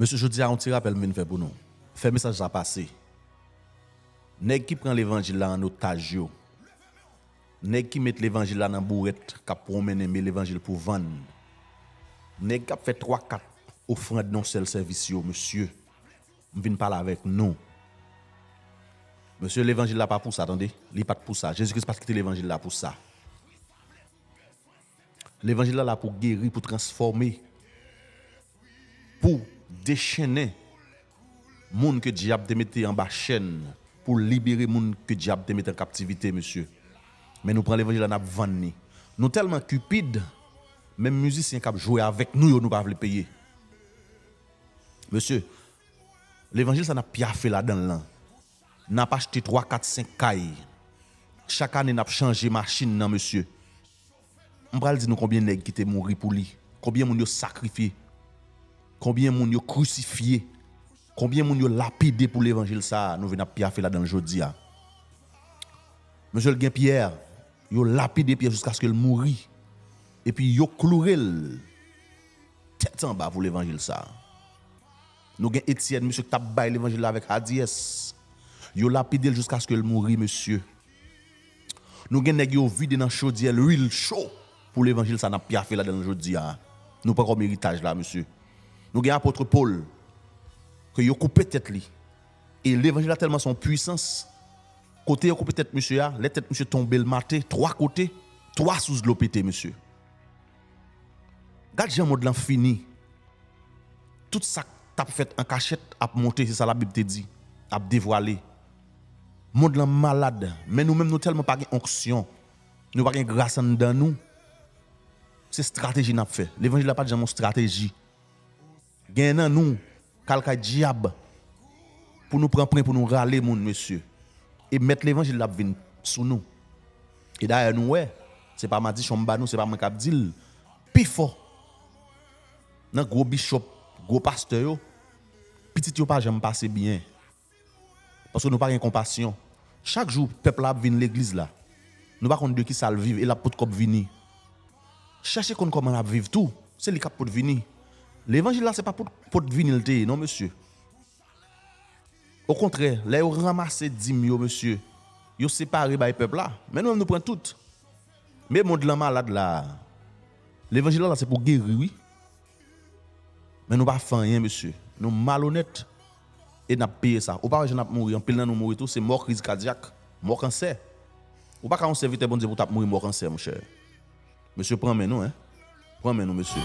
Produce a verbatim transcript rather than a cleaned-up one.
Mesye, jodi a, yon ti rapèl m vin fè pou nou. Fè mesaj sa pase. Nèg ki pran levanjil la an otaj yo. Nèg ki met levanjil la nan bourèt, k ap pwomennen men levanjil pou vann. Nèg k ap fè twa, kat ofrann nan sèl sèvis yo, mesye. M vin pale avèk nou. Mesye, levanjil la pa pou sa, tande. Li pa t pou sa. Jezi Kris pa t kite levanjil la pou sa. Levanjil la la pou geri, pou transfòme, pou dechennen moun ke dyab te mete anba chèn, pou libere moun ke dyab te mete an kaptivite, mesye. Men nou pran levanjil la, n ap vann li. Nou tèlman kipid, menm mizisyen k ap jwe avèk nou yo, nou pa vle peye. Mesye, levanjil sa n ap pyafe ladan l lan. N ap achte twa, kat, senk kay. Chak ane, n ap chanje machin nan, mesye. M pral di nou konbyen nèg ki te mouri pou li. Konbyen moun yo sakrifye. Konbyen moun yo krisifye. Konbyen moun yo lapide pou levanjil sa a, nou vin ap pyafe ladan l jodi a. Mesye, l gen Pyè. Yo lapide Pyè jiskaske l mouri. Epi yo kloure l tèt anba pou levanjil sa a. Nou gen Etyèn, mesye, k t ap bay levanjil la avèk hadiyès. Yo lapide l jiskaske l mouri, mesye. Nou gen nèg yo vide nan chodyè lwil cho pou levanjil sa n ap pyafe ladan l jodi a. Nou pran kòm eritaj la, mesye. Nou gen apot Pòl, ke yo koupe tèt li. E levanjil la tèlman se yon pwisans. Kote yo koupe tèt misye a, lè tèt misye tonbe, l mate twa kote, twa sous dlo pete, mesye. Gad jan mond lan fini. Tout sa k t ap fèt an kachèt ap monte, se sa Labib te di, ap devwale. Mond lan malad, men nou menm nou tèlman pa gen onksyon, nou pa gen gras anndan nou. Se estrateji n ap fè. Levanjil la pa t janm yon estrateji. Gen nan nou k al kay dyab pou nou pran pwen, pou nou rale moun, mesye. E mèt levanjil la ap vin sou nou. E dayè, nou wè, se pa madichon m ba nou, se pa mwen k ap di l. Pifò nan gwo bichòp, gwo pastè yo, pitit yo pa janm pase byen. Paske nou pa gen konpasyon. Chak jou, pèp la ap vin legliz la. Nou pa konn de kisa l viv e l ap pot kòb vini. Chèche konn kòman l ap viv tou. Se li k ap pot vini. Levanjil la, se pa pot, pot vini l te ye, non, mesye. Okontrè, lè yo ranmase dim yo, mesye, yo separe bay pèp la. Men nou menm, nou pran tout. Men mond lan malad la. Levanjil la, la se pou geri, wi. Men nou pa fè anyen, mesye. Nou malonèt. E n ap peye sa. Ou pa wè jan n ap mouri. Anpil nan nou mouri tou. Se mò kriz kadyak, mò kansè. Ou pa ka yon sèvitè Bondye pou w t ap mouri mò kansè, monchè. Mesye, pran men nou, en. Pran men nou, mesye.